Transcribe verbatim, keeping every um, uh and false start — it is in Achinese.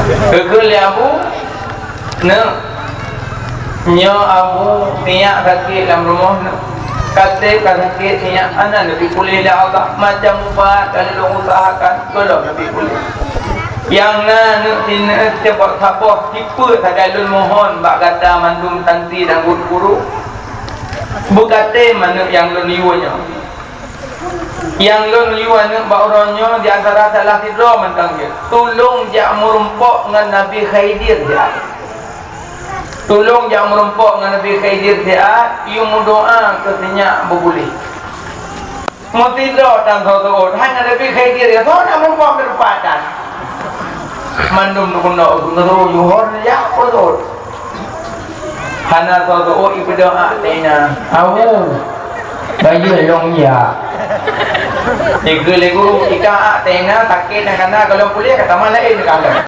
Geukheun lé Abu, "Neuk, nyoe Abu, sinyak sakét lam rumoh neuk. Ka trép ka sakét sinyak, hana neubi puléh lé Allah. Macam ubat ka lôn usahakan, gohlom neubi puléh. Nyang na neuk sineuk, saboh-saboh, sipeuet sagai lôn mohon bak gata mandum santri dan guru-guru, beugaté manök nyang lôn yue nyoe." Nyang lôn yue aneuëk bak uroe nyoe di antara salah sidroe mantong jeuet. Tulông jak meurumpok ngon Nabi Khidir siat. Tulông jak meurumpok ngon Nabi Khidir siat, yue meudoa keu sinyak beupuléh. Meusidroe tan soe seuôt, hana Nabi Khidir, ya soe na meurumpok meurumpok tan. Mandum teukeunok, teukeunok, yuhon jak peureuet. Hana soe seuôt ipeudoa tena. Awu. Bayeue lôn ya. Tiga lé guru, ika ak tena, sakét dan kana, kalau puléh, ka tamah laén ka.